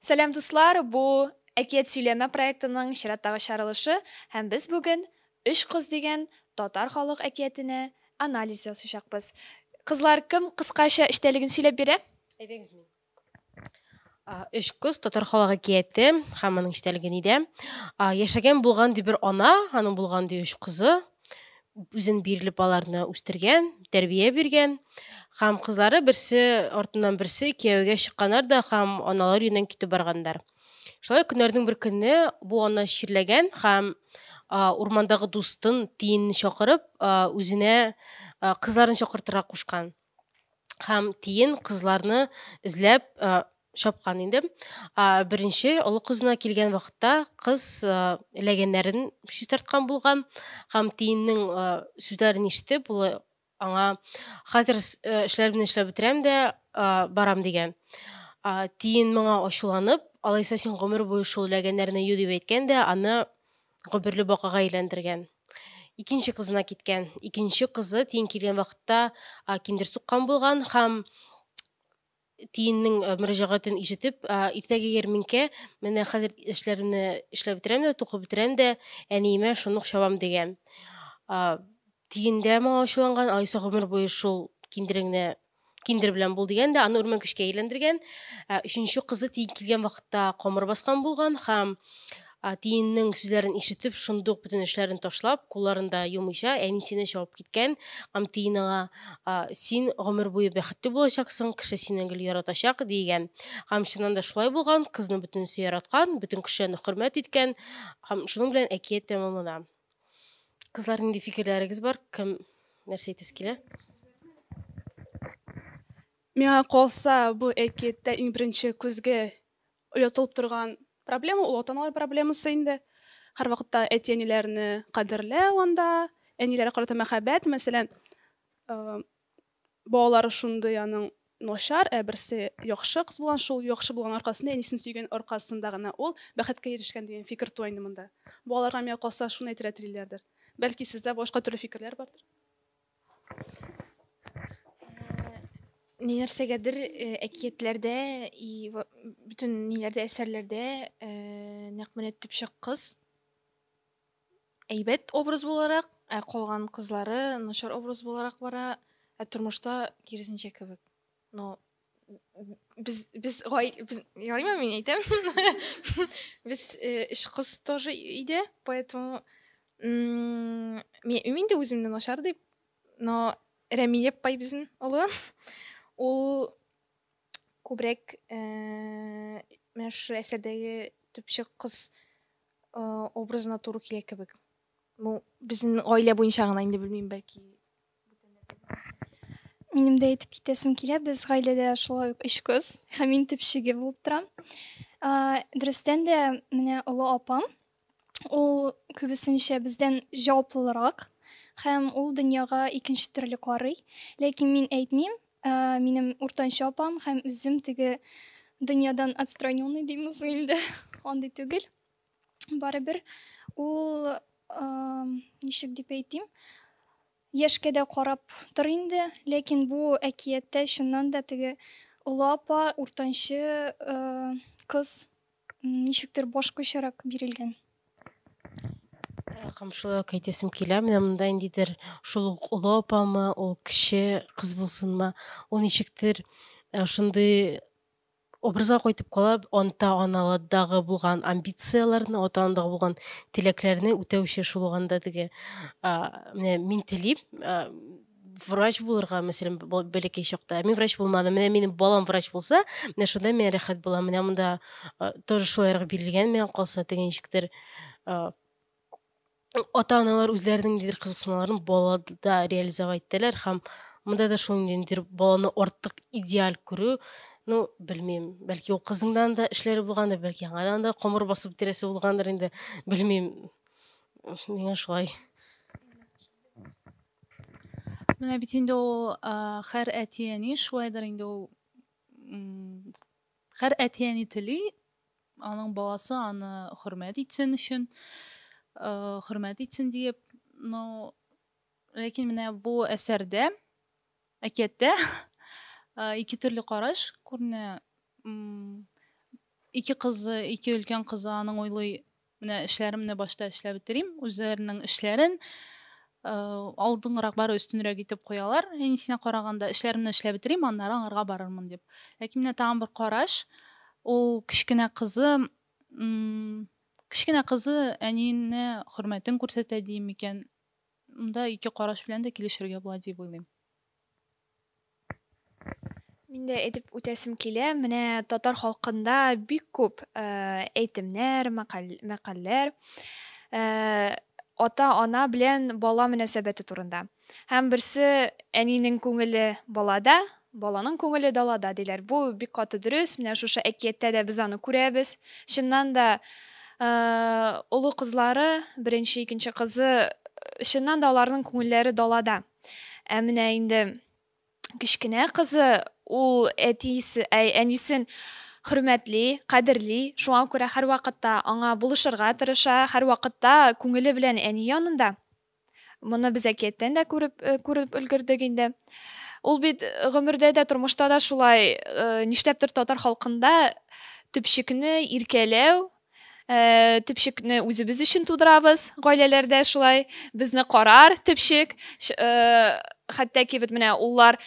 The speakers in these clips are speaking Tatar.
Сәлам, дуслар! Бу Әкият сөйләмә проектының чираттагы чыгарылышы һәм без бүген Өч кыз дигән татар халык әкиятенә анализ ясыйчакбыз. Кызлар, кем кыскача эчтәлеген сөйләп бирә? Әйдәгез мин. Өч кыз татар халык әкияте һәм аның эчтәлеге нидә? Яшәгән булган ди бер ана, аның булган ди өч кызы. Үзен бирелеп аларны үстергән, тәрбия биргән. Һәм кызлары берсе артыннан берсе кияүгә чыкканнар да һәм аналар өеннән китеп барганнар. Шулай көннәрнең бер көнне бу ана чирләгән һәм урмандагы дустын тиенне чакырып, үзенә кызларын чакыртырга кушкан. Һәм тиен кызларны эзләп чапкан инде. Беренче олы кызына килгән вакытта кыз ләгәннәрен чистарткан булган һәм тиеннең сүзләрен ишетеп, ул аңа хәзер эшләремне эшләп бетерәм дә барам дигән. Тиен моңа ачуланып, алайса син гомер буе шул ләгәннәрне ю дип әйткән дә, аны гомерле бакага әйләндергән. Икенче кызына киткән. Икенче кызы тиен килгән вакытта киндер суккан булган һәм тиеннең мөрәҗәгатен ишетеп, иртәгә ярминкә, менә хәзер эшләремне эшләп бетерәм дә, тукып бетерәм дә, әниемә шуны ук чабам дигән. Тиен дә моңа ачуланган, алайса гомер буе шул киндереңне киндер белән бул дигән дә, аны үрмәкүчкә әйләндергән. Өченче кызы тиен килгән вакытта камыр баскан булган һәм тиеннең сүзләрен ишетеп, шундук бөтен эшләрен ташлап, кулларын да юмыйча, әнисенә чабып киткән. Һәм тиен аңа, син гомер буе бәхетле булачаксың, кеше сине гел яратачак, дигән. Һәм чыннан да шулай булган, кызны бөтенесе яраткан, бөтен кеше аны хөрмәт иткән. Һәм шуның белән әкият тәмамлана. Кызлар, нинди фикерләрегез бар? Кем нәрсә әйтәсе килә? Миңа калса, бу әкияттә иң беренче күзгә оятылып торган проблема ул ата-аналар проблемасы инде. Һәрвакытта әти-әниләрне кадерләү анда, әниләргә карата мәхәббәт, мәсәлән, балалары шундый аның начар, ә берсе яхшы кыз булган, шул яхшы булган аркасында, әнисен сөйгән аркасында гына ул бәхеткә ирешкән дигән фикер туа инде монда. Балаларга миңа калса шуны әйтергә телиләрдер. Бәлки сездә башка төрле фикерләр бардыр. Ни нәрсәгәдер әкиятләрдә и бөтен ниләрдә әсәрләрдә нәкъ менә төпчек кыз әйбәт образ буларак, ә калган кызлары начар образ буларак бара, ә тормышта киресенчә кебек. Но без без без ярыймы мин әйтәм? Без өч кыз тоже өйдә, поэтому мин инде үземне начар дип, но Рәмилә апай безнең олы. Ул күбрәк менә шушы әсәрдәге төпчек кыз образына туры килә кебек. Ну, безнең гаилә буенча гына инде белмим, бәлки. Минем дә әйтеп китәсем килә, без гаиләдә шулай ук өч кыз һәм мин төпчеге булып торам. Дөрестән дә, менә олы апам, ул күбесенчә бездән җаваплылырак һәм ул дөньяга икенче төрле карый. Ләкин мин әйтмим, минем уртанчы апам һәм үзем теге дөньядан отстраненный димез инде, андый түгел. Барыбер ул, ничек дип әйтим, яшькә дә карап тор инде, ләкин бу әкияттә чыннан да теге олы апа, уртанчы кыз ничектер башкачарак бирелгән. Һәм шулай ук әйтәсем килә, менә монда ниндидер шул ук олы апамы, ул кече кыз булсынмы, ул ничектер шундый образга кайтып кала, ата-аналадагы булган амбицияләрне, ата-анадагы булган теләкләрне үтәүче шул ук анда теге, менә мин телим врач булырга, мәсәлән, бәләкәй чакта, мин врач булмадым, менә минем балам врач булса, менә шунда миңа рәхәт була, менә монда тоже шулайрак бирелгән миңа калса, теге ничектер ата-аналар үзләренең ниндидер кызыксынуларын балада реализовать итәләр һәм монда да шул ниндидер баланы артык идеаль күрү, ну, белмим, бәлки ул кызның да эшләре булгандыр, бәлки аңадан да камыр басып бетерәсе булгандыр инде, белмим, миңа шулай. Менә бит инде ул һәр әти-әни шулайдыр инде ул, һәр әти-әни тели аның баласы аны хөрмәт итсен өчен, хөрмәт итсен диеп, но ләкин менә бу әсәрдә, әкияттә ике төрле караш күренә. Ике кызы, ике өлкән кызы аның уйлый, менә эшләремне башта эшләп бетерим, үзләренең эшләрен алдыңгырак бары өстенрәк итеп куялар, әнисенә караганда эшләремне эшләп бетерим, аннары аңарга барырмын дип. Ләкин менә тагын бер караш, ул кечкенә кызы, кечкенә кызы әниенә хөрмәтен күрсәтә дим микән? Монда ике караш белән дә килешергә була дип уйлыйм. Мин дә әйтеп үтәсем килә, менә татар халкында бик күп әйтемнәр, мәкальләр ата-ана белән бала мөнәсәбәте турында. Һәм берсе әнинең күңеле балада, баланың күңеле далада диләр. Бу бик каты дөрес. Менә шушы әкияттә дә без аны күрәбез. Чыннан да олы кызлары, беренче, икенче кызы, чыннан да аларның күңелләре далада. Ә менә инде кечкенә кызы ул әтисе, әй, әнисен хөрмәтли, кадерли, шуңа күрә һәрвакытта аңа булышырга тырыша, һәрвакытта күңеле белән әни янында. Моны без әкияттән дә күреп, күреп өлгердек инде. Ул бит гомердә дә, тормышта да шулай, нишләптер татар халкында төпчекне иркәләү, төпчекне үзебез өчен тудырабыз, гаиләләрдә шулай, безне карар төпчек, хәтта ки бит менә уллар,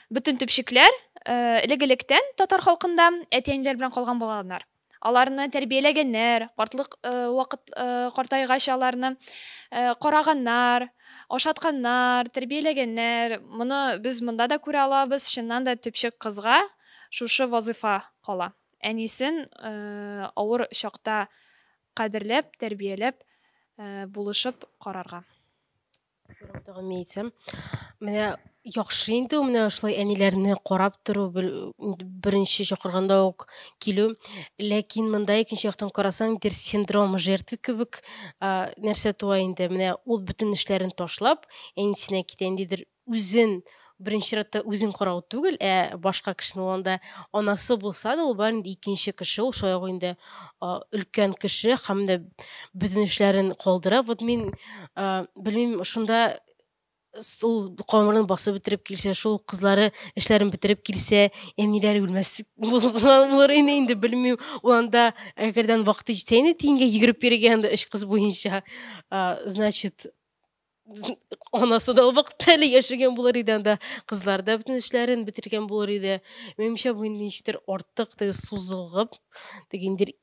бөтен төпчекләр, элек-электән татар халкында әти-әниләр белән калган балалар. Аларны тәрбияләгәннәр, картлык вакыт картайгач аларны караганнар, ашатканнар, тәрбияләгәннәр. Моны без монда да күрә алабыз. Чыннан да төпчек кызга шушы вазыйфа кала. Әнисен авыр чакта кадерләп, тәрбияләп, булышып карарга. Тагын мин әйтсәм, менә яхшы инде ул менә шулай әниләрне карап тору, беренче чакырганда ук килү. Ләкин монда икенче яктан карасаң, ниндидер синдром жертвы кебек нәрсә туа инде. Менә ул бөтен эшләрен ташлап, әнисенә китә, ниндидер үзен беренче чиратта үзен карау түгел, ә башка кешене ул анда анасы булса да, ул бар инде икенче кеше, ул шулай ук инде өлкән кеше һәм дә бөтен эшләрен калдыра. Вот мин белмим, шунда ул камырын басып бетереп килсә, шул кызлары эшләрен бетереп килсә, әниләре үлмәс булыр инде, инде белмим. Ул анда әгәрдән вакыты җитсә инде тиенгә йөгереп йөрергә анда өч кыз буенча, значит, анасы да ул вакытта әле яшәгән булыр иде анда, кызлар да бөтен эшләрен бетергән булыр иде. Минемчә, бу инде ничектер артык теге сузылгып, теге инде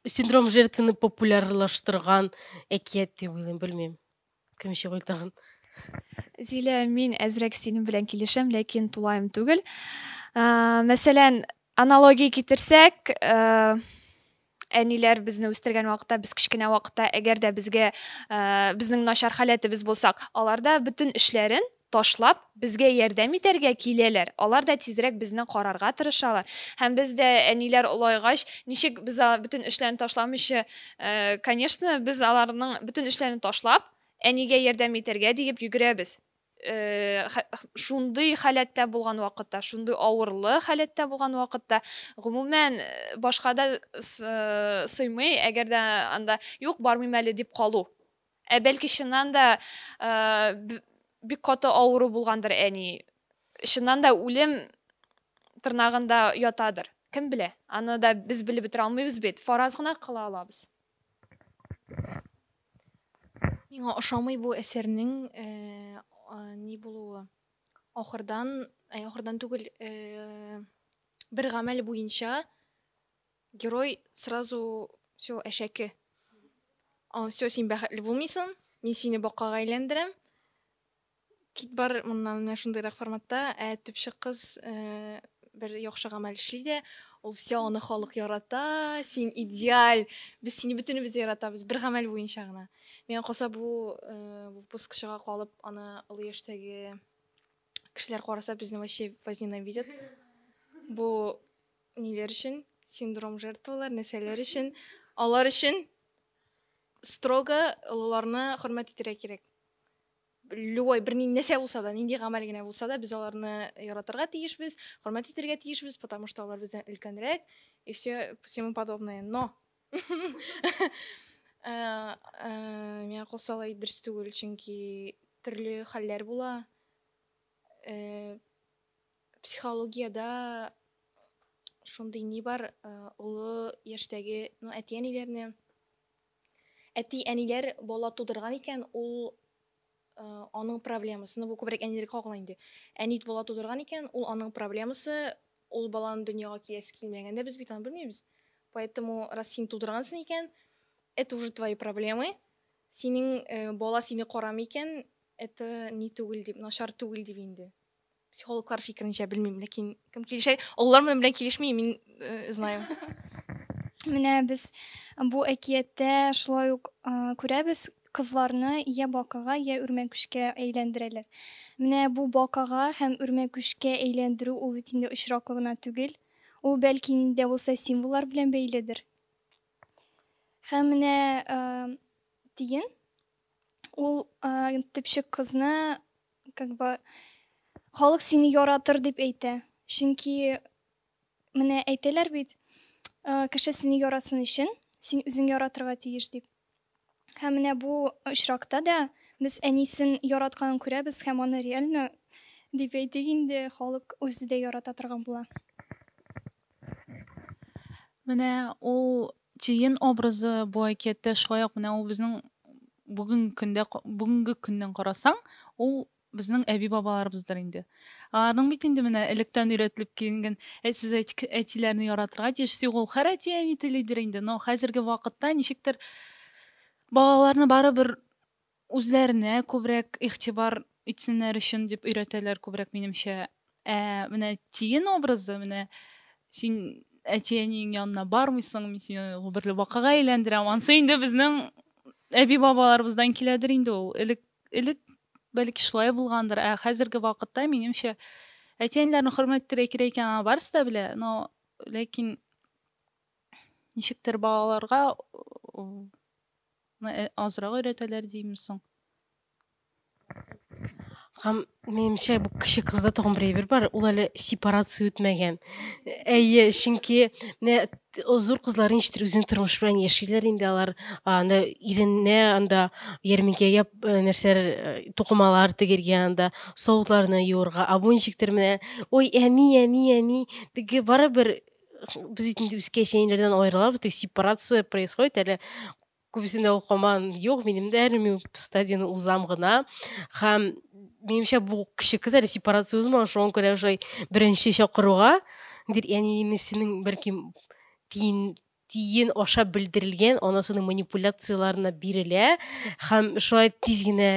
синдром жертваны популярлаштырган әкият дип уйлыйм, белмим. Кем ничек уйлый тагын? Зилә, мин әзрәк синең белән килешәм, ләкин тулаем түгел. Мәсәлән, аналогия китерсәк, әниләр безне үстергән вакытта, без кечкенә вакытта, әгәр дә безгә безнең начар халәтебез булсак, алар да бөтен эшләрен ташлап, безгә ярдәм итәргә киләләр. Алар да тизрәк безне карарга тырышалар. Һәм без дә әниләр олайгач, ничек без бөтен эшләрен ташламыйча, конечно, без аларның бөтен эшләрен ташлап, әнигә ярдәм итәргә диеп йөгерәбез. Шундый халәттә булган вакытта, шундый авырлы халәттә булган вакытта, гомумән, башка да сыймый, әгәр дә анда юк, бармыйм әле дип калу. Ә бәлки чыннан да бик каты авыру булгандыр әни. Чыннан да үлем тырнагында ятадыр. Кем белә? Аны да без белеп бетерә алмыйбыз бит. Фараз гына кыла алабыз. Миңа ошамый бу әсәрнең ни булуы. Ахырдан, ахырдан түгел, бер гамәл буенча герой сразу все әшәке. Все, син бәхетле булмыйсың, мин сине бакага әйләндерәм. Кит бар моннан, менә шундыйрак форматта. Ә төпчек кыз бер яхшы гамәл эшли дә, ул все, аны халык ярата, син идеаль, без сине бөтенебез дә яратабыз, бер гамәл буенча гына. Миңа калса, бу выпуск чыга калып, аны олы яшьтәге кешеләр караса, безне вообще возненавидят. Бу ниләр өчен? Синдром жертвалар, нәрсәләр өчен? Алар өчен строго олыларны хөрмәт итәргә кирәк. Любой, бер нәрсә булса да, нинди гамәл генә булса да, без аларны яратырга тиешбез, хөрмәт итәргә тиешбез, потому что алар бездән өлкәнрәк и все всему подобное. Но миңа калса, алай дөрес түгел, чөнки төрле хәлләр була. Психологиядә шундый ни бар, олы яшьтәге, ну, әти-әниләрне әти-әниләр бала тудырган икән, ул аның проблемасы. Ну, бу күбрәк әниләргә кагыла инде. Әни бала тудырган икән, ул аның проблемасы, ул баланың дөньяга киләсе килмәгәндә без бит аны белмибез. Поэтому, раз син тудыргансың икән, это уже твои проблемы. Синең бала сине карамый икән, это ни түгел дип, начар түгел дип инде. Психологлар фикеренчә белмим, ләкин кем килешә, олылар моның белән килешми, мин знаю. Менә без бу әкияттә шулай ук күрәбез, кызларны я бакага, я үрмәкүчкә әйләндерәләр. Менә бу бакага һәм үрмәкүчкә әйләндерү ул бит инде очраклы гына түгел. Ул бәлки нинди дә булса символлар белән бәйледер. Һәм менә тиен ул төпчек кызны как бы халык сине яратыр дип әйтә. Чөнки менә әйтәләр бит, кеше сине яратсын өчен, син үзең яратырга тиеш дип. Һәм менә бу очракта да без әнисен яратканын күрәбез һәм аны реально дип әйтик инде, халык үзе дә ярата торган була. Менә ул тиен образы бу әкияттә шулай ук менә ул безнең бүгенге көндә бүгенге көннән карасаң, ул безнең әби-бабаларыбыздыр инде. Аларның бит инде менә электән өйрәтелеп килгән, ә сез әтиләрне яратырга тиеш, юк, ул һәр әти-әни телидер инде, но хәзерге вакытта ничектер балаларны барыбер үзләренә күбрәк игътибар итсеннәр өчен дип өйрәтәләр күбрәк минемчә. Ә менә тиен образы, менә син әти-әниең янына бармыйсың, мин сине гомерле бакага әйләндерәм. Ансы инде безнең әби-бабаларыбыздан киләдер инде ул. Элек элек бәлки шулай булгандыр, ә хәзерге вакытта минемчә әти-әниләрне хөрмәт итәргә кирәк икәнен аны барысы да белә, но ләкин ничектер балаларга азрак өйрәтәләр димме соң? Һәм минемчә бу кече кызда тагын бер әйбер бар, ул әле сепарация үтмәгән. Әйе, чөнки менә зур кызлар ничектер үзенең тормышы белән яшиләр инде алар. Анда иренә анда ярминкәгә нәрсәләр тукымалар тегергә анда савытларны юырга. Ә бу ничектер менә ой, әни, әни, әни, теге барыбер без бит инде үскәч әниләрдән аерылабыз, теге сепарация происходит әле күбесендә ул һаман юк, минем дә әле мин стадияне узам гына. Һәм минемчә бу кече кыз әле сепарация узмаган, шуңа күрә шулай беренче чакыруга дир әнисенең бәлки тиен тиен аша белдерелгән анасының манипуляцияләренә бирелә һәм шулай тиз генә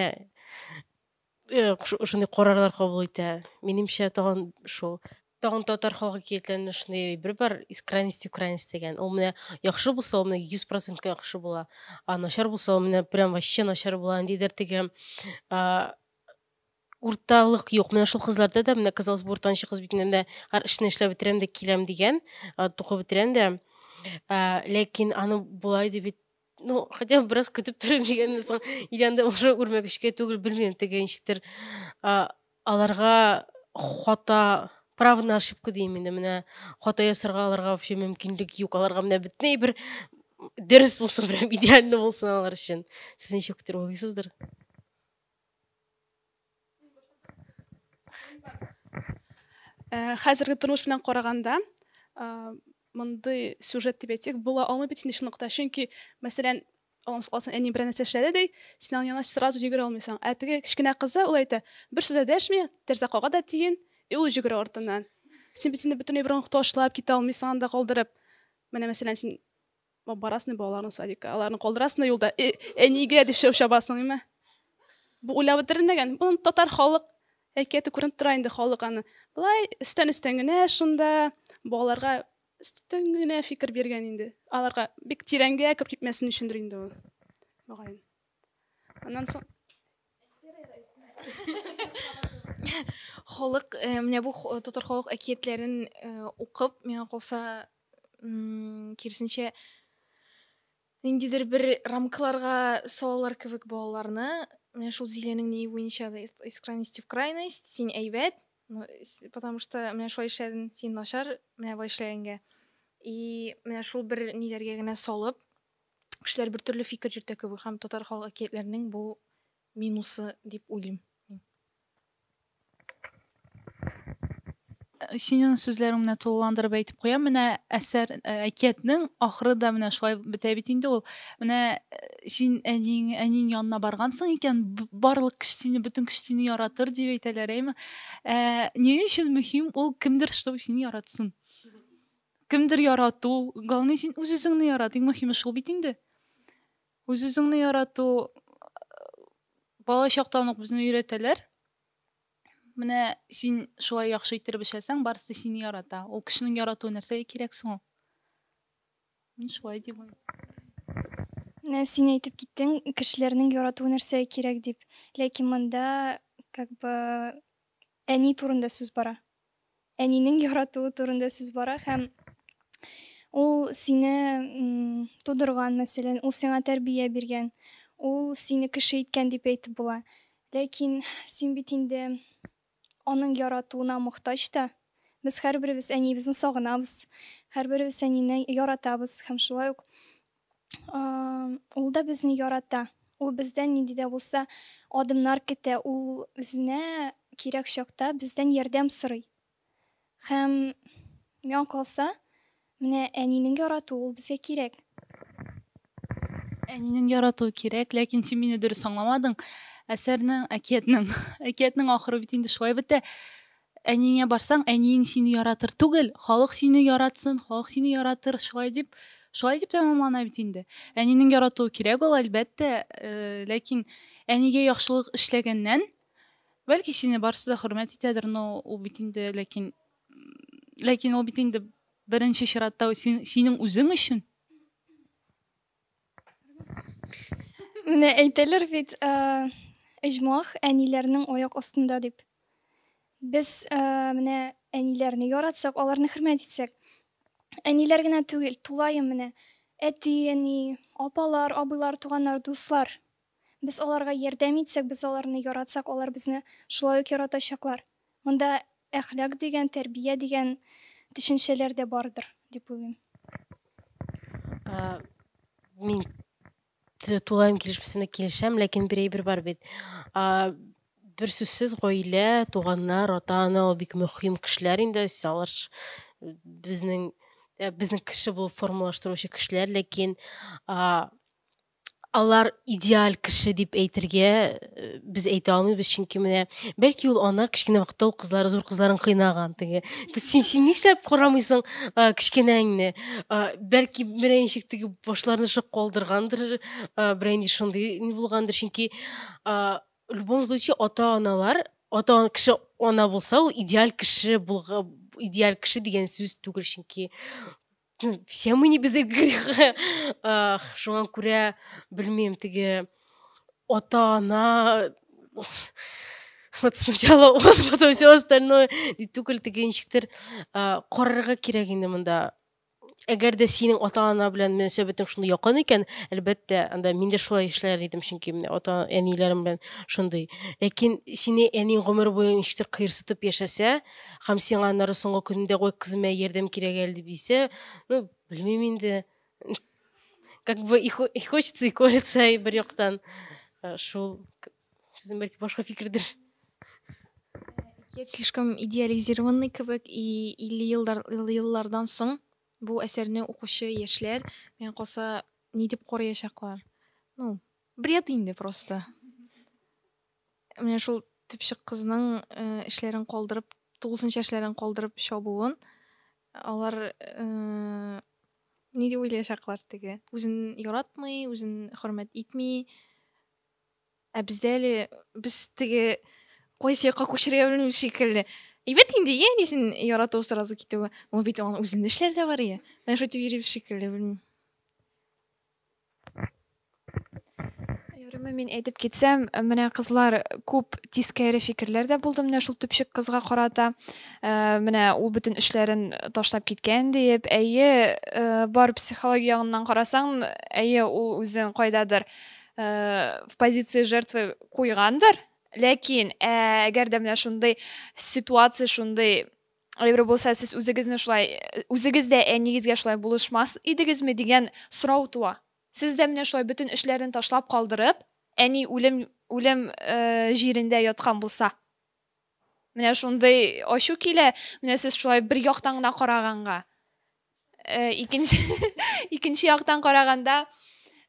шундый карарлар кабул итә. Минемчә тагын шул. Тагын татар халкы әкиятләрендә шундый әйбер бар, из крайности в крайность дигән. Ул менә яхшы булса, ул менә 100 процентка яхшы була. А начар булса, ул менә прям вообще начар була. Ниндидер теге урталык юк. Менә шул кызларда да менә казалось бы уртанчы кыз бит менә һәр эшне эшләп бетерәм дә киләм дигән, тукып бетерәм дә. Ләкин аны болай дип бит ну, хотя бы бераз көтеп торыйм дигәнме соң, или анда уже үрмәкүчкә түгел, белмим, теге ничектер аларга хата право на ошибку дим инде менә хата ясарга аларга вообще мөмкинлек юк аларга менә бөтенләй бер дөрес булсын прям идеально булсын алар өчен сез ничектер уйлыйсыздыр. Хәзерге тормыш белән караганда, мондый сюжет дип әйтсәк, була алмый бит инде чынлыкта. Чөнки, мәсәлән, Аллам сакласын, әни берәр нәрсә эшләде ди, син аның янына сразу йөгерә алмыйсың. Ә теге кечкенә кызы, ул әйтә, бер сүз дә дәшми, тәрәзә кага да тиен, и ул йөгерә артыннан. Син бит инде бөтенләй бер ташлап китә алмыйсың анда калдырып. Менә мәсәлән, син барасың балаларны садикка, аларны калдырасың да юлда, әнигә дип чыгып чабасың, име? Бу уйлап бетерелмәгән. Бу татар халык әкияте күренеп тора инде халык аны. Болай өстән-өстән генә шунда балаларга өстән генә фикер биргән инде. Аларга бик тирәнгә кереп китмәсен өчендер инде ул. Мөгаен. Аннан соң Халык менә бу татар халык әкиятләрен укып, миңа калса, киресенчә, ниндидер бер рамкаларга салалар кебек балаларны. Менә шул Зиләнең ни буенча да из крайности в крайность, син әйбәт, потому что менә шулай эшләдең, син начар, менә болай эшләгәнгә. И менә шул бер ниләргә генә салып, кешеләр бер төрле фикер йөртә кебек һәм татар халык әкиятләренең бу минусы дип уйлыйм. синең сүзләрең менә тулыландырып әйтеп куям. Менә әсәр әкиятнең ахыры да менә шулай бетә бит инде ул. Менә син әниең әниең янына баргансың икән, барлык кеше сине, бөтен кеше сине яратыр дип әйтәләр, әйме? Ә, ни өчен мөһим ул кемдер, чтобы сине яратсын? Кемдер ярату, главное син үз-үзеңне ярат, иң мөһиме шул бит инде. Үз-үзеңне ярату бала чактан ук безне өйрәтәләр. Менә син шулай яхшы иттереп эшләсәң, барысы сине ярата. Ул кешенең яратуы нәрсәгә кирәк соң ул? Мин шулай дип уйлыйм. Менә син әйтеп киттең, кешеләрнең яратуы нәрсәгә кирәк дип. Ләкин монда как бы әни турында сүз бара. Әнинең яратуы турында сүз бара һәм ул сине тудырган, мәсәлән, ул сиңа тәрбия биргән, ул сине кеше иткән дип әйтеп була. Ләкин син бит инде аның яратуына мохтаҗ та. Без һәрберебез әниебезне сагынабыз, һәрберебез әнине яратабыз һәм шулай ук ул да безне ярата. Ул бездән нинди дә булса адымнар көтә, ул үзенә кирәк чакта бездән ярдәм сорый. Һәм миңа калса, менә әнинең яратуы ул безгә кирәк. Әнинең яратуы кирәк, ләкин син мине дөрес аңламадың. Әсәрнең, әкиятнең, әкиятнең ахыры бит инде шулай бетә. Әниеңә барсаң, әниең сине яратыр түгел, халык сине яратсын, халык сине яратыр, шулай дип, шулай дип тәмамлана бит инде. Әнинең яратуы кирәк ул, әлбәттә, э, ләкин әнигә яхшылык эшләгәннән, бәлки сине барысы да хөрмәт итәдер, но ул бит инде, ләкин, ләкин ул бит инде беренче чиратта син, синең үзең өчен. Менә әйтәләр бит, оҗмах әниләрнең аяк астында дип. Без менә әниләрне яратсак, аларны хөрмәт итсәк, әниләр генә түгел, тулаем менә әти, әни, апалар, абыйлар, туганнар, дуслар. Без аларга ярдәм итсәк, без аларны яратсак, алар безне шулай ук яратачаклар. Монда әхлак дигән, тәрбия дигән төшенчәләр дә бардыр, дип уйлыйм. Мин тулаем килешмәсәм дә килешәм, ләкин бер әйбер бар бит. Бер сүзсез гаилә, туганнар, ата-ана ул бик мөһим кешеләр инде, алар безнең безнең кеше булып формалаштыручы кешеләр, ләкин алар идеаль кеше дип әйтергә э, без әйтә алмыйбыз, чөнки менә бәлки ул ана кечкенә вакытта ул кызлары, зур кызларын кыйнаган теге. Син син нишләп карамыйсың кечкенәңне? Бәлки менә ничек теге башларны шок калдыргандыр, берәй нинди шундый ни булгандыр, чөнки в любом случае ата-аналар, ата кеше ана булса, ул идеаль кеше булга, идеаль кеше дигән сүз түгел, чөнки ну, все мы не без греха. Шуңа күрә, белмим, теге ата-ана вот сначала он, потом все остальное дип түгел, теге ничектер карарга кирәк инде монда. Әгәр дә синең ата-ана белән мөнәсәбәтең шундый якын икән, әлбәттә, анда мин дә шулай эшләр идем, чөнки менә ата әниләрем белән шундый. Ләкин сине әниң гомер буе ничектер кыерсытып яшәсә, Һәм сиңа аннары соңгы көнендә ой, кызым, ә ярдәм кирәк әле дип дисә, ну, белмим инде. Как бы и хочется, и колется, и бер яктан. Э, шул сезнең бәлки башка фикердер. Әкият слишком идеализированный кебек и 50 еллар, еллардан соң бу әсәрне укучы яшьләр, миңа калса, ни дип караячаклар? Ну, бред инде просто. Менә шул төпчек кызның эшләрен калдырып, тулысынча эшләрен калдырып чабуын алар ни дип уйлаячаклар теге? Үзен яратмый, үзен хөрмәт итми. Ә бездә әле без теге кайсы якка күчерергә белмибез шикелле. Әйбәт инде, я әнисен ярату сразу китүе. Но бит аның үзенең эшләре дә бар я. Менә шулай дип йөрибез шикелле, белмим. Ярыймы, мин әйтеп китсәм, менә кызлар күп тискәре фикерләр дә булды менә шул төпчек кызга карата. Э, менә ул бөтен эшләрен ташлап киткән диеп. Әйе, э, бар психология ягыннан карасаң, әйе, ул үзен кайдадыр э, в позиции жертвы куйгандыр. Ләкин әгәр дә менә шундый ситуация, шундый әйбер булса, сез үзегезне шулай, үзегез дә әнигезгә шулай булышмас идегезме дигән сорау туа. Сез дә менә шулай бөтен эшләрен ташлап калдырып, әни үлем үлем э, җирендә яткан булса, Менә шундый ачу килә, менә сез шулай бер яктан гына караганга. Э, икенче икенче яктан караганда,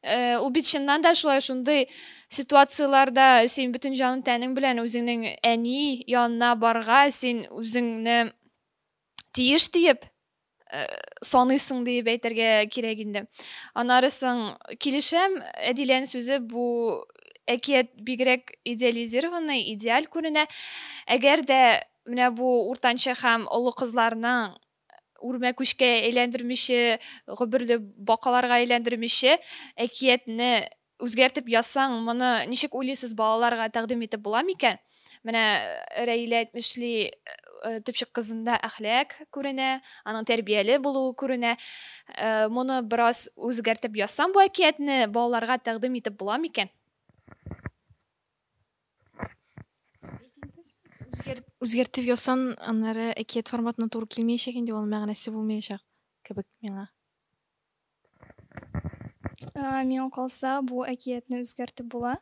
э, ул бит чыннан да шулай шундый ситуацияләрдә син бөтен җаның тәнең белән үзеңнең әни янына барга, син үзеңне тиеш диеп э, саныйсың диеп әйтергә кирәк инде. Аннары соң килешәм, Әдиләнең сүзе бу әкият бигрәк идеализированный, идеаль күренә. Әгәр дә менә бу уртанчы һәм олы кызларның үрмәкүчкә әйләндермичә, гөберле бакаларга әйләндермичә, әкиятне үзгәртеп язсаң, моны ничек уйлыйсыз, балаларга тәкъдим итеп була микән? Менә Рәилә әйтмешли, төпчек кызында әхлак күренә, аның тәрбияле булуы күренә. Моны бераз үзгәртеп язсаң бу әкиятне балаларга тәкъдим итеп була микән? Үзгәртеп язсаң, аннары әкият форматына туры килмәячәк инде, ул мәгънәсе булмаячак кебек миңа. Миңа калса, бу әкиятне үзгәртеп була.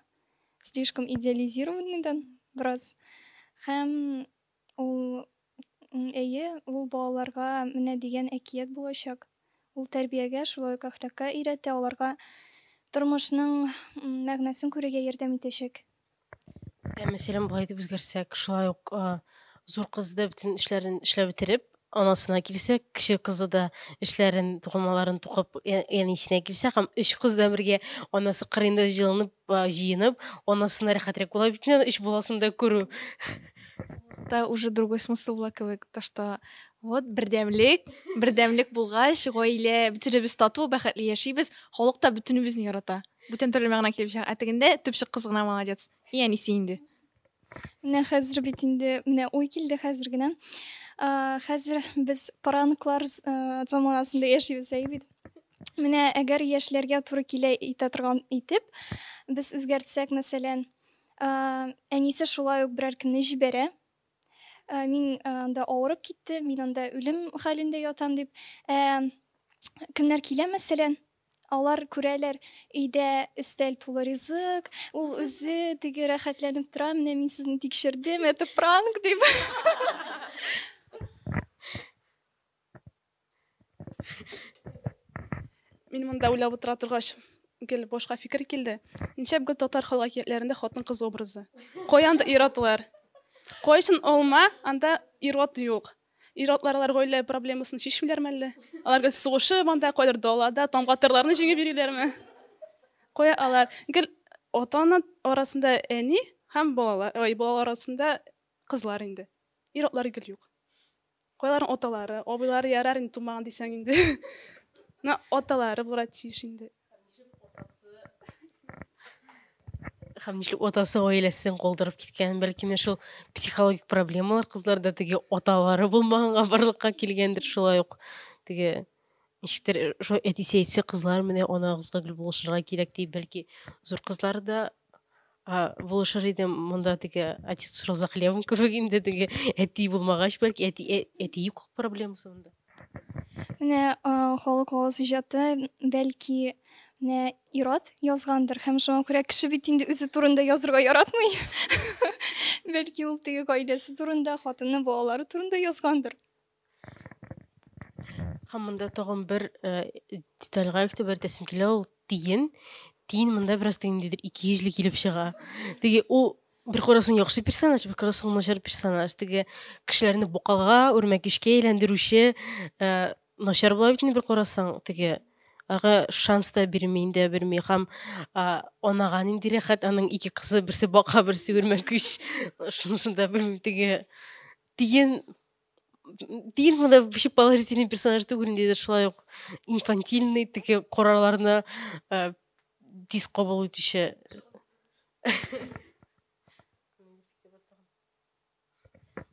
Слишком идеализированныйдан бераз. Һәм ул, әйе, ул балаларга менә дигән әкият булачак. Ул тәрбиягә, шулай ук әхлакка өйрәтә, аларга тормышның мәгънәсен күрергә ярдәм итәчәк. Ә мәсәлән, болай дип үзгәрсәк, шулай ук зур кызы да бөтен эшләрен эшләп бетереп, анасына килсә, кече кызы да эшләрен, тукымаларын тукып, әнисенә килсә һәм өч кыз да бергә анасы кырыенда җылынып, җыенып, анасына рәхәтрәк була бит инде өч баласын да күрү. Да уже другой смысл була кебек, то что вот бердәмлек, бердәмлек булгач, гаилә, бөтенебез тату, бәхетле яшибез, халык та бөтенебезне ярата. Бүтән төрле мәгънә килеп чыга. Ә тегендә төпчек кыз гына молодец. И әнисе инде. Менә хәзер бит инде, менә уй килде хәзер генә. Хәзер без пранклар заманасында яшибез, әйе бит. Менә әгәр яшьләргә туры килә итә торган итеп, без үзгәртсәк, мәсәлән, әнисе шулай ук берәр кемне җибәрә. Мин анда авырып киттем, мин анда үлем хәлендә ятам дип. Ә кемнәр килә, мәсәлән, алар күрәләр, өйдә өстәл тулы ризык, ул үзе теге рәхәтләнеп тора, менә мин сезне тикшердем, это пранк дип. Мин монда уйлап утыра торгач, гел башка фикер килде. Нишләп гел татар халык әкиятләрендә хатын-кыз образы? Кая анда ир-атлар? Кайсын алма, анда ир-ат юк. Ир-атлар алар гаилә проблемасын чишмиләрме әллә? Алар гел сугышып анда, кайдыр далада тамгатырларны җиңеп йөриләрме? Кая алар? Гел ата-ана арасында әни һәм балалар, ой, балалар арасында кызлар инде. Ир-атлар гел юк. Кайларның аталары, абыйлары ярар инде тумаган дисәң инде. Менә аталары булырга тиеш инде. Һәм нишләп атасы гаиләсен калдырып киткән, бәлки менә шул психологик проблемалар кызларда теге аталары булмаганга барлыкка килгәндер, шулай ук теге ничектер шул әтисе әйтсә, кызлар менә анагызга гел булышырга кирәк дип, бәлки зур кызлар да булышыр иде. Монда теге отец шел за хлебом кебек инде, теге әти булмагач, бәлки әти әти юк проблемасы монда. Менә халык авыз иҗаты бәлки менә ир-ат язгандыр, һәм шуңа күрә кеше бит инде үзе турында язырга яратмый. Бәлки ул теге гаиләсе турында, хатыны, балалары турында язгандыр. Һәм монда тагын бер детальгә игътибар итәсем килә, ул тиен. Тиен монда бераз ниндидер икейөзле килеп чыга. Теге ул бер карасаң яхшы персонаж, бер карасаң начар персонаж. Теге кешеләрне бакалга, үрмәкүчкә әйләндерүче начар була бит инде бер карасаң. Теге аларга шанс та бирми, инде бирми. Һәм анага нинди рәхәт, аның ике кызы, берсе бака, берсе үрмәкүч. Шунысын да белмим. Теге тиен Тиен монда вообще положительный персонаж түгел, ниндидер шулай ук инфантильный, теге карарларны тиз кабул итүче.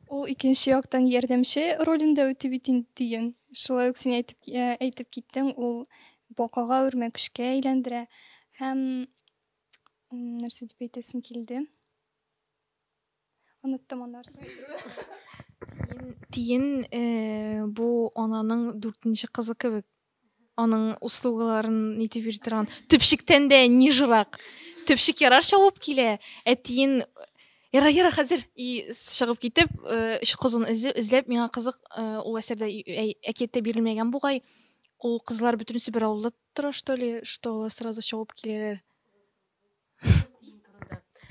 Ул икенче яктан ярдәмче ролен дә үти бит инде тиен. Шулай ук син әйтеп, әйтеп киттең, ул бакага үрмәкүчкә әйләндерә. Һәм нәрсә дип әйтәсем килде? Оныттым аннарысын әйтергә. Тиен, тиен бу ананың дүртенче кызы кебек. Аның услугаларын нитеп йөри торган. Төпчектән дә нижерак. Төпчек ярар чабып килә, ә тиен. Яра, яра, хәзер и чыгып китеп, өч кызын эзләп, миңа кызык, ул әсәрдә әкияттә бирелмәгән бугай. Ул кызлар бөтенесе бер авылда тора, что ли, что алар сразу чабып киләләр.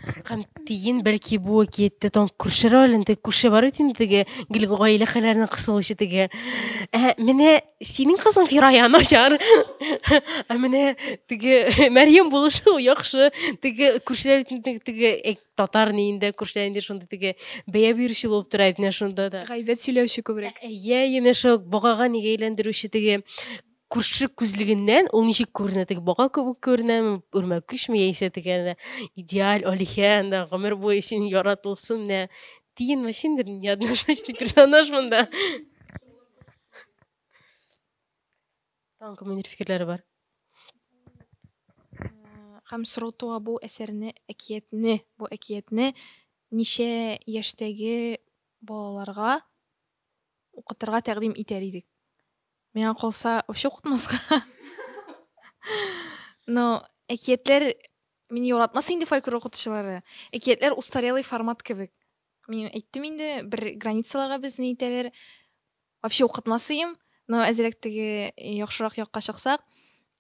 Һәм тиен бәлки бу әкияттә тон күрше ролен, теге күрше бар бит инде теге гел гаилә хәлләренә кысылучы теге. Ә менә синең кызың Фирая начар. Ә менә теге Мәрьям булышы яхшы. Теге күршеләр бит инде теге татар ниендә күршеләр инде шундый теге бәя бирүче булып тора бит менә шунда да. Гайбәт сөйләүче күбрәк. Әйе, әйе, менә шул багага нигә әйләндерүче теге күрше күзлегеннән ул ничек күренә, теге бага кебек күренәме, үрмәкүчме, яисә теге әнә идеаль алиһә, анда гомер буе син яратылсын, менә тиен вообще инде неоднозначный персонаж монда. Тагын кемнеңдер фикерләре бар? Һәм сорау туа бу әсәрне, әкиятне, бу әкиятне ничә яшьтәге балаларга укытырга тәкъдим итәр идек? Миңа калса, вообще укытмаска. Но әкиятләр мине яратмас инде фольклор укытучылары. Әкиятләр устарелый формат кебек. Мин әйттем инде, бер границаларга безне итәләр. Вообще укытмас идем, но әзрәк теге яхшырак якка чыксак,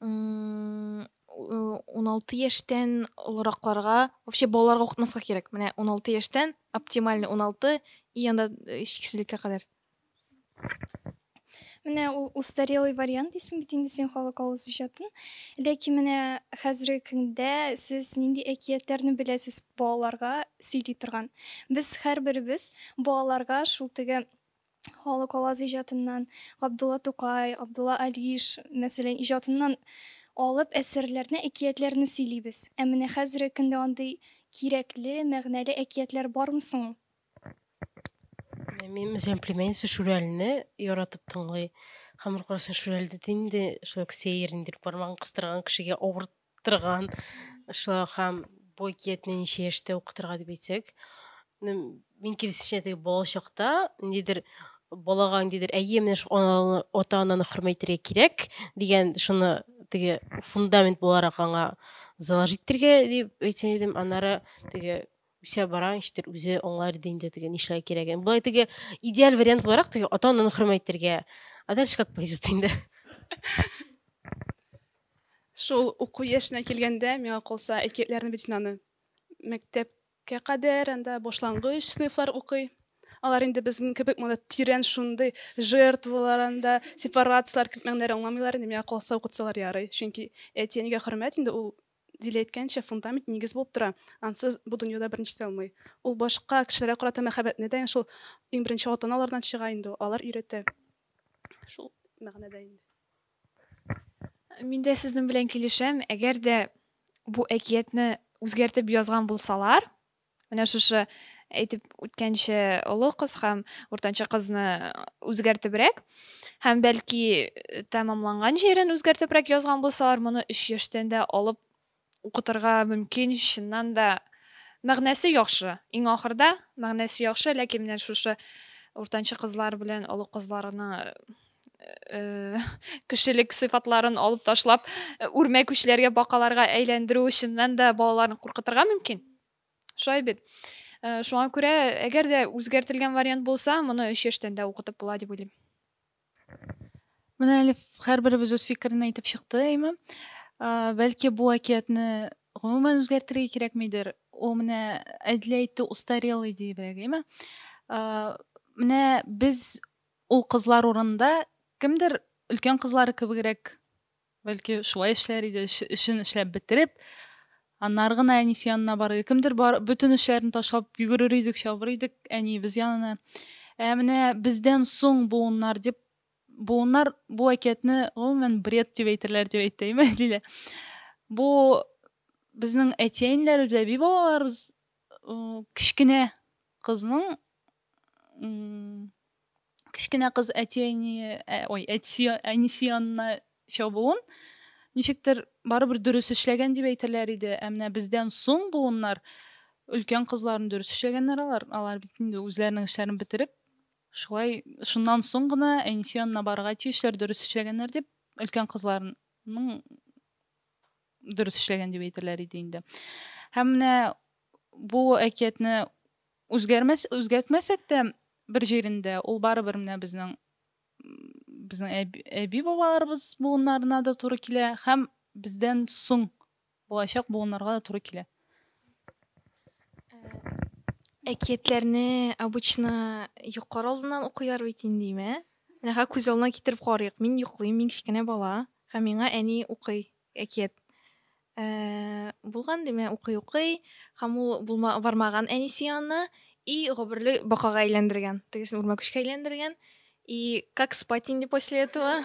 16 яшьтән олыракларга, вообще балаларга укытмаска кирәк. Менә 16 яшьтән, оптимальный 16, и анда чиксезлеккә кадәр. Менә ул устарелый вариант дисең бит инде син халык авыз иҗатын. Ләкин менә хәзерге көндә сез нинди әкиятләрне беләсез балаларга сөйли торган? Без һәрберебез балаларга шул теге халык аваз иҗатыннан, Габдулла Тукай, Абдулла Алиш, мәсәлән, иҗатыннан алып әсәрләрне, әкиятләрне сөйлибез. Ә менә хәзерге көндә андый кирәкле, мәгънәле әкиятләр бармы соң ул? Мин, мәсәлән, племянница Шүрәлене яратып тыңлый. Һәм бер карасаң, Шүрәле дә инде шулай ук сәер, ниндидер бармагын кыстырган кешегә авырттырган. Шулай ук һәм бу әкиятне ничә яшьтә укытырга дип әйтсәк, мин киресенчә, теге бала чакта ниндидер балага ниндидер әйе, менә шул ата-ананы хөрмәт итәргә кирәк дигән шуны теге фундамент буларак аңа заложить итәргә дип әйтсәм идем. Аннары теге үсә бара, ничектер үзе аңлар иде инде теге нишләргә кирәген. Болай теге идеаль вариант буларак теге ата-ананы хөрмәт итәргә. А дальше как пойдет инде. Шул уку яшенә килгәндә, миңа калса, әкиятләрне бит инде аны мәктәпкә кадәр, анда башлангыч сыйныфлар укый. Алар инде безнең кебек монда тирән шундый жертвалар анда, сепарацияләр кебек мәгънәләр аңламыйлар инде, миңа калса укытсалар ярый. Чөнки әти-әнигә хөрмәт инде ул Дилә әйткәнчә, фундамент нигез булып тора. Ансыз бу дөньяда берничек тә алмый. Ул башка кешеләргә карата мәхәббәтне дә шул иң беренче ата-аналардан чыга инде ул. Алар өйрәтә. Шул мәгънәдә инде. Мин дә сезнең белән килешәм. Әгәр дә бу әкиятне үзгәртеп язган булсалар, Менә шушы әйтеп үткәнчә олы кыз һәм уртанчы кызны үзгәртебрәк һәм бәлки тәмамланган җирен үзгәртебрәк язган булсалар, моны 3 яшьтән дә алып укытырга мөмкин. Чыннан да мәгънәсе яхшы. Иң ахырда мәгънәсе яхшы, ләкин менә шушы уртанчы кызлар белән олы кызларны кешелек сыйфатларын алып ташлап, үрмәкүчләргә, бакаларга әйләндерү чыннан да балаларны куркытырга мөмкин. Шулай бит. Шуңа күрә, әгәр дә үзгәртелгән вариант булса, моны 3 яшьтән дә укытып була дип уйлыйм. Менә әле һәрберебез үз фикерен әйтеп чыкты, әйме? Бәлки бу әкиятне гомумән үзгәртергә кирәкмидер. Ул менә Әдилә әйтте, устарелый диебрәк, әйме? Менә без ул кызлар урынында кемдер өлкән кызлары кебегрәк Бәлки шулай эшләр иде, эшен эшләп бетереп, аннары гына әнисе янына барыр. Кемдер бар, бөтен эшләрен ташлап йөгерер идек, чабыр идек әниебез янына. Ә менә бездән соң буыннар дип, буыннар бу әкиятне гомумән бред дип әйтерләр дип әйтте, әйме, Лилә? Бу безнең әти-әниләребез, әби-бабаларыбыз кечкенә кызның кечкенә кыз әти-әни, ә, ой, әтисе, әнисе янына чабуын ничектер барыбер дөрес эшләгән дип әйтерләр иде. Ә менә бездән соң буыннар өлкән кызларын дөрес эшләгәннәр алар. Алар бит инде үзләренең эшләрен бетереп, шулай шуннан соң гына әнисе янына барырга тиешләр, дөрес эшләгәннәр дип өлкән кызларының дөрес эшләгән дип әйтерләр иде инде. Һәм менә бу әкиятне Үзгәрмәс, үзгәртмәсәк тә бер җирендә ул барыбер менә безнең безнең әби бабаларыбыз буыннарына да туры килә һәм бездән соң булачак буыннарга да туры килә. Әкиятләрне обычно йоклар алдыннан укыйлар бит инде, димә. Менә хәзер күз алдына китереп карыйк. Мин йоклыйм, мин кечкенә бала, һәм миңа әни укый әкият. Булган димә, укый-укый, һәм ул булма бармаган әнисе янына и гомерле бакага әйләндергән. Тегесен үрмәкүчкә әйләндергән. И как спать инде после этого?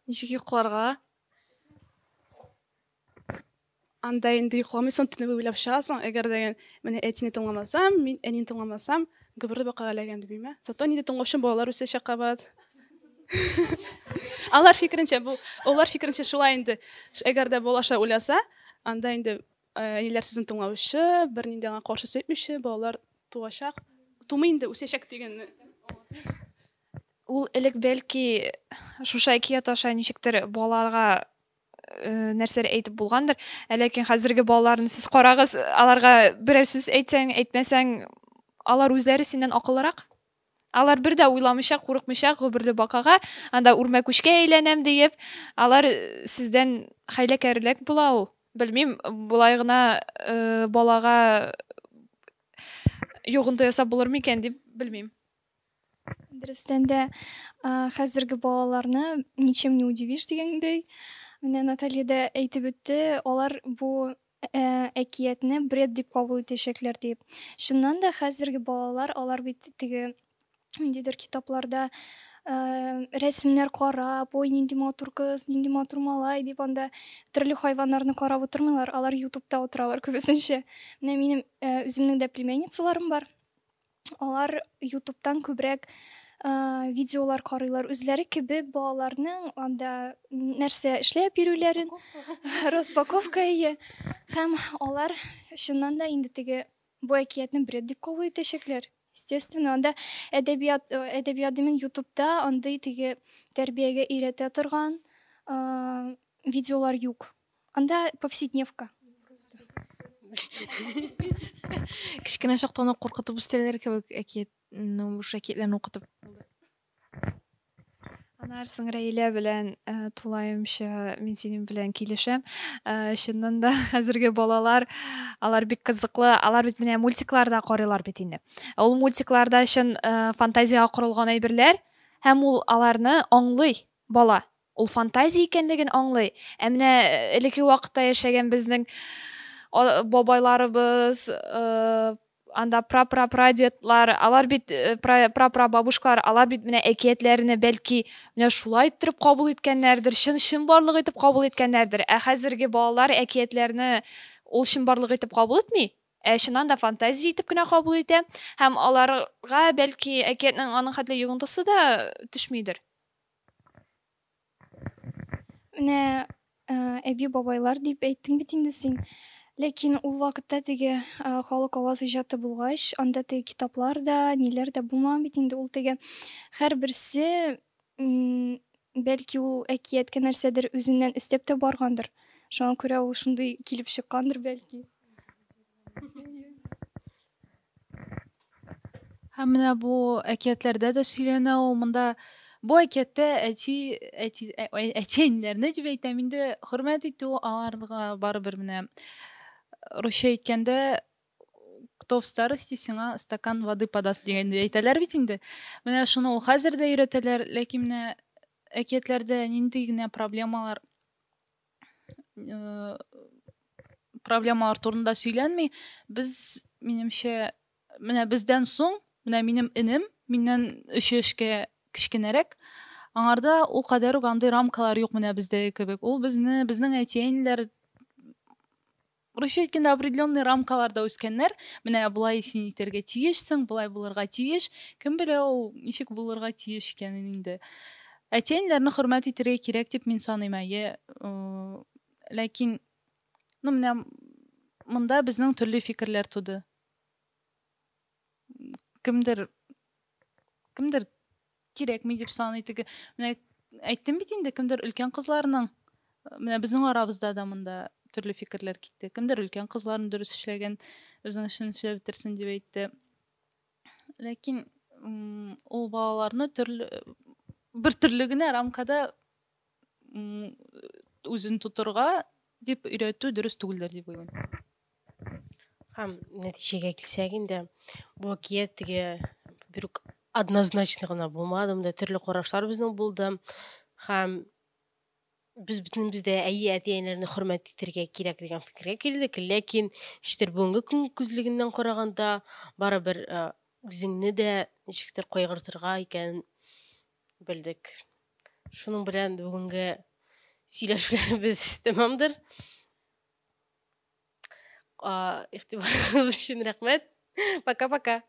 Ничек йокларга? Анда инде йокламыйсың, төне буе уйлап чыгасың. Әгәр дә менә әтине тыңламасам, мин әнине тыңламасам, гомерле бакага эләгәм дип, әйме? Зато нинди тыңлаучы балалар үсәчәк кабат. Алар фикеренчә бу, алар фикеренчә шулай инде. Әгәр дә бала шулай уйласа, анда инде әниләр сүзен тыңлаучы, бернинди аңа каршы сүз әйтмәүче балалар туачак. Тумый инде, үсәчәк дигәнне. Ул элек бәлки шушы әкият аша ничектер балага нәрсәләр әйтеп булгандыр. Ә ләкин хәзерге балаларны сез карагыз, аларга берәр сүз әйтсәң, әйтмәсәң, алар үзләре синнән акыллырак. Алар бер дә уйламыйча, курыкмыйча гомерле бакага, анда үрмәкүчкә әйләнәм диеп, алар сездән хәйләкәррәк була ул. Белмим, болай гына балага йогынты ясап булыр микән дип белмим. Дөрестән дә, хәзерге балаларны ничем не удивишь дигәндәй. Менә Наталья да әйтеп үтте, алар бу әкиятне бред дип кабул итәчәкләр дип. Чыннан да хәзерге балалар, алар бит теге ниндидер китапларда рәсемнәр карап, ой, нинди матур кыз, нинди матур малай дип анда төрле хайваннарны карап утырмыйлар, алар ютубта утыралар күбесенчә. Менә минем үземнең дә племянницаларым бар. Алар ютубтан күбрәк видеолар карыйлар. Үзләре кебек балаларның анда нәрсә эшләп йөрүләрен, распаковка ие. Һәм алар чыннан да инде теге бу әкиятне бред дип кабул итәчәкләр. Естественно, анда әдәбият, әдәбият димин, ютубта андый теге тәрбиягә өйрәтә торган видеолар юк. Анда повседневка. Кечкенә чактан ук куркытып үстерәләр кебек әкият, ну, шушы әкиятләрне укытып. Анарсың Рәйлә белән тулаемча мин синең белән килешәм. Чыннан да хәзерге балалар алар бик кызыклы. Алар бит менә мультикларда карыйлар бит инде. Ул мультикларда чын фантазиягә корылган әйберләр һәм ул аларны аңлый бала. Ул фантазия икәнлеген аңлый. Ә менә элекке вакытта яшәгән безнең бабайларыбыз, анда пра-пра-прадедлар, алар бит пра-пра-бабушкалар, алар бит менә әкиятләрне бәлки менә шулай иттереп кабул иткәннәрдер, чын чынбарлык итеп кабул иткәннәрдер. Ә хәзерге балалар әкиятләрне ул чынбарлык итеп кабул итми, ә чыннан да фантазия итеп кенә кабул итә. Һәм аларга бәлки әкиятнең аның хәтле йогынтысы да төшмидер. Менә әби бабайлар дип әйттең бит инде син. Ләкин ул вакытта теге халык аваз иҗаты булгач, анда теге китаплар да, ниләр дә булмаган бит инде. Ул теге һәрберсе бәлки ул әкияткә нәрсәдер үзеннән өстәп тә баргандыр. Шуңа күрә ул шундый килеп чыккандыр бәлки. Һәм менә бу әкиятләрдә дә сөйләнә ул. Монда бу әкияттә әти, әти, әти-әниләрне дип әйтәм инде, хөрмәт итү аларга барыбер менә русча әйткәндә кто в старости сиңа стакан воды подаст дигәндәй әйтәләр бит инде. Менә шуны ул хәзер дә өйрәтәләр, ләкин менә әкиятләрдә нинди генә проблемалар проблемалар турында сөйләнми. Без, минемчә, менә бездән соң, менә минем энем миннән 3 яшькә кечкенәрәк, аңарда ул кадәр үк андый рамкалар юк менә бездәге кебек. Ул безне, безнең әти-әниләр русча әйткәндә определенный рамкаларда үскәннәр. Менә болай син итәргә тиешсең, болай булырга тиеш. Кем белә ул ничек булырга тиеш икәнен инде. Әти-әниләрне хөрмәт итәргә кирәк дип мин саныйм, әйе. Ләкин, ну, менә монда безнең төрле фикерләр туды. Кемдер кемдер кирәкми дип саный теге. Менә әйттем бит инде, кемдер өлкән кызларның менә безнең арабызда да монда төрле фикерләр китте. Кемдер өлкән кызларын дөрес эшләгән, үзенең эшен эшләп бетерсен дип әйтте. Ләкин ул балаларны төрле бер төрле генә рамкада үзен тотырга дип өйрәтү дөрес түгелдер дип уйлыйм. Һәм нәтиҗәгә килсәк инде, бу әкият теге бер үк однозначно гына булмады, монда төрле карашлар безнең булды. Һәм без бөтенебез дә әйе, әти-әниләрне хөрмәт итәргә кирәк дигән фикергә килдек, ләкин ничектер бүгенге көн күзлегеннән караганда барыбер үзеңне дә ничектер кайгыртырга икәнен белдек. Шуның белән бүгенге сөйләшүләребез тәмамдыр. Игътибарыгыз өчен рәхмәт. Пока-пока.